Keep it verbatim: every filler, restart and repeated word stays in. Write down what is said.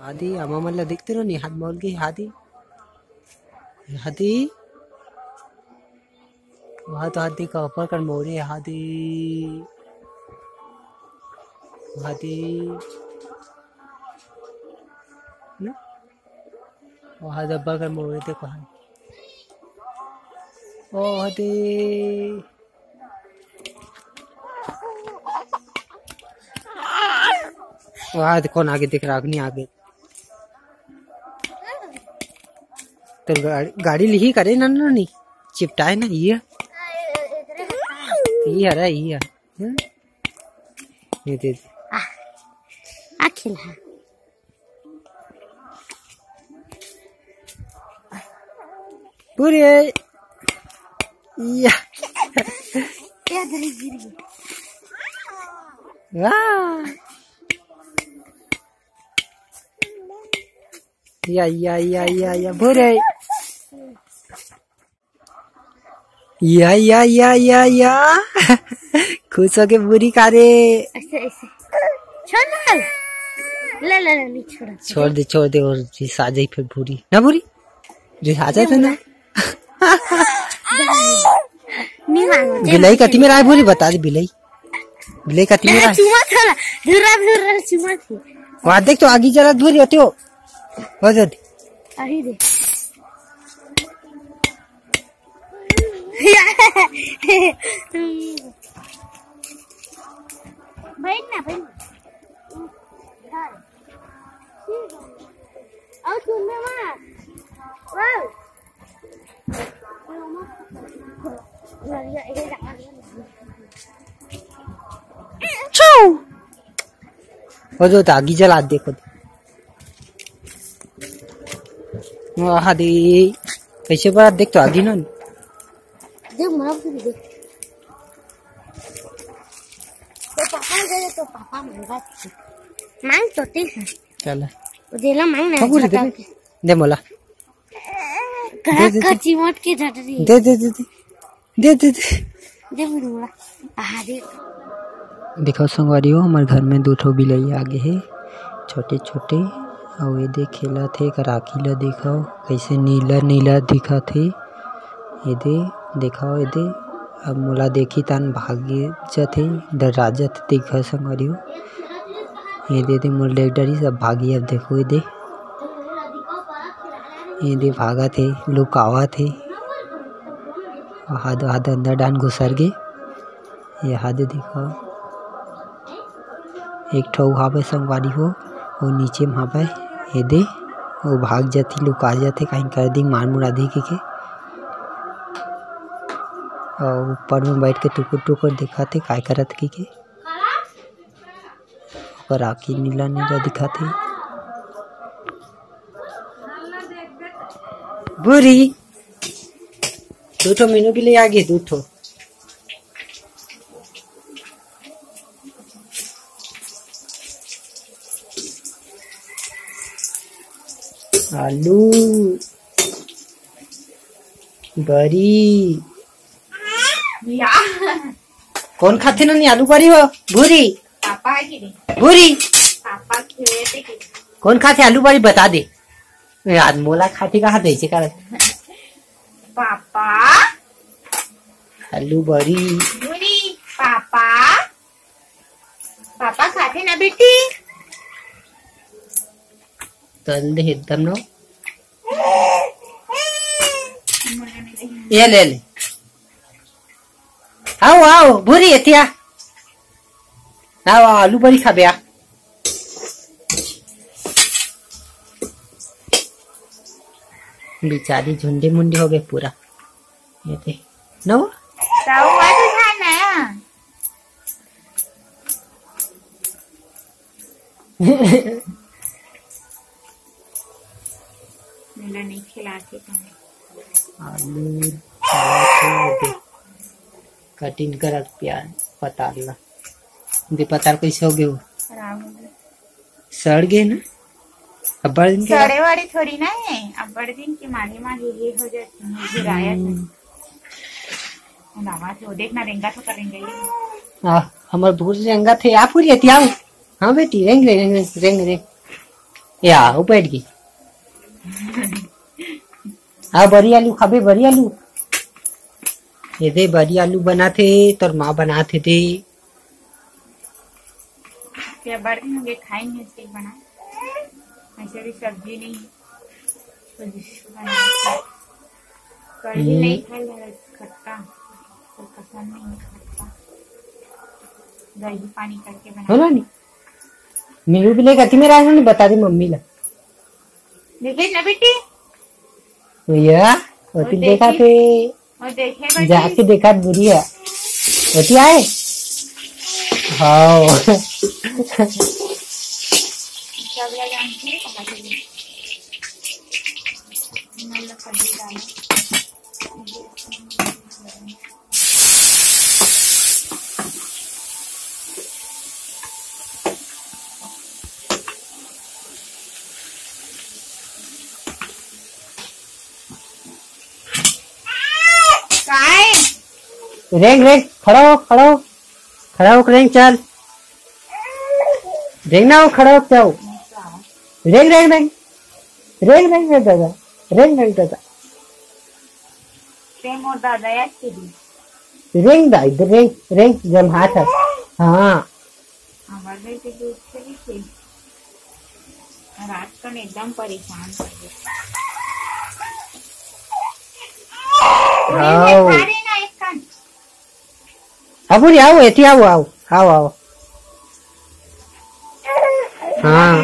हादी, अमा मन ला देखते रहो, निहाद मौल के हादी। हादी। वहाँ तो हादी का ऊपर कर मोरी हादी। हादी। ना? वहाँ डब्बा कर मोरी देखो हादी। ओ हादी। वहाँ देखो ना, आगे दिख रहा, नहीं आगे। तो गाड़ी, गाड़ी लिही करे ना, ना, नहीं। चिपटाए ना, ये। ये हरा, ये। हम्म? ये दे दे। आ, आ खेल है। पूरे। या। क्या दरी गिर गई? वाह। या, या, या, या, या, भूरे। या, या, या, या, या। खुश होके भूरी खा रे। ऐसे, ऐसे। छोड़ ना। ले, ले, ले, नहीं छोड़ा। छोड़ दे, छोड़ दे, और रिस आ जाई फिर भूरी। ना भूरी? रिस आ जाए तो ना। नहीं मांगो। बिलाई कति मेर आय भूरी, बता दे बिलाई। बिलाई कति मेर आय। चुमा था ना। धुर्रा, धुर्रा चुमा थी। वहाँ देख तो आगी जला भूरी होती हो। हो जाती। अरे दे। बैठ ना, बैठ ना। और सुन ना माँ। वाह। छू। वो जो दागी जला देखो। वाह दे। कैसे बड़ा देख तो आगी ना। देख, मार भी देख। तो पापा दे दे, तो पापा मांगा। मांग तो ठीक है। चल। वो जेला मांग ना, हाँ, बोल दे। दे मोला। कड़ा दे, दे, का दे। चिमट के झट रही। दे, दे, दे, दे। दे, दे, दे। दे मोला। आहा, दे। देखो संगवारी हो, हमर घर में दू ठो बिलई आ गे हे, छोटे-छोटे, अउ ये दे खेलत हे, एकर आँखी ला देखो, कइसे नीला-नीला दिखत हे। ये दे, देखो ये दे, अब मोला देखी तान भाग जथे, डरा जथे, देखो संगवारी हो। ये दे, दे मोला देख डरिस, अब भागी, अब देखो ये दे। ये दे भागत हे, लुकावत हे। हादो हादो अंदर डाहन घुसर गे। ये हादे देखो, एक ठो हावे संगवारी हो, वो नीचे में हावे। ये दे, वो भाग जाती, लुका जाते, कहीं कर दी, मार मुरा दी के, के। और ऊपर में बैठ के टुकुर टुकुर दिखाते, काय करत के, के। ओकर आँखी नीला नीला दिखाते। बुरी। दू ठो मीनू बिलई आ गे, दू ठो। आलू बरी। या। कौन खाथे नोनी आलू बरी हो? भूरी। पापा है कि नहीं? भूरी। पापा खिलाते कि नहीं? कौन खाथे आलू बरी, बता दे। यार, मोला खाथे कहा दे, इसे कारण। पापा। आलू बरी। भूरी। पापा। पापा खाथे ना बेटी? तल दे एकदम नो। ये ले ले। आओ, आओ, भूरी एतिया। आओ, आओ, आलू बरी खाबे आ। बेचारी झुंडी मुंडी हो गए पूरा। ये दे। नो? ताऊ आ तो था ना। मेला नहीं खिलाते तुम। आलू, टमाटर, कटिंग करत प्याज, पताल ला। दे पताल कैसे हो गए हो? खराब हो गए। सड़ गए ना? अब्बड़ दिन के सड़े वाली थोड़ी ना है, अब्बड़ दिन के माली माली ये हो जाती है, गिराया था। हम्म। लावा थे, वो देखना, रेंगा तो करेंगे ये। आ, हमर भूरी रेंगा थे, आप पूरी हती आओ। हाँ बेटी, रेंग रे, रेंग रे, रेंग रे। या, वो बैठ गई। हाँ, बरी आलू खाबे, बरी आलू। ये दे, बरी आलू बनाथे, तोर माँ बनाथे दे। क्या बड़े होंगे, खाएंगे इसके बना। ऐसे भी सब्जी नहीं, कुछ बना। कढ़ी हम्म। नहीं खाए ला, खट्टा, तो पसंद नहीं है खट्टा। दही पानी करके बना। हो ना, नहीं? मीनू भी लेकर आती, मेरा नहीं बता दी मम्मी ला। देखे ना बेटी? भैया, वो वो तो देखा देखी। थे। वो देखे बेटी। जाके देखा बुढ़िया। वो क्या है? हाँ। सब लगा के पका के दे। मैं लोग सब्जी डालो। काय? रेंग, रेंग, खड़ा हो, खड़ा हो। खड़ा हो, रेंग, चल। रेंग ना हो, खड़ा हो, क्या हो? रेंग, रेंग, रेंग। रेंग, रेंग, रेंग, दादा। रेंग, रेंग, दादा। ते मोर दादा याद के दी। रेंग दा, इधर रेंग, रेंग, जम हाथ है। हाँ। हमारे से दूध से भी थे। रात को एकदम परेशान कर दे। आओ। खा रहे ना एक कान। अबुरी आओ, एती आओ, आओ, आओ, आओ। हाँ।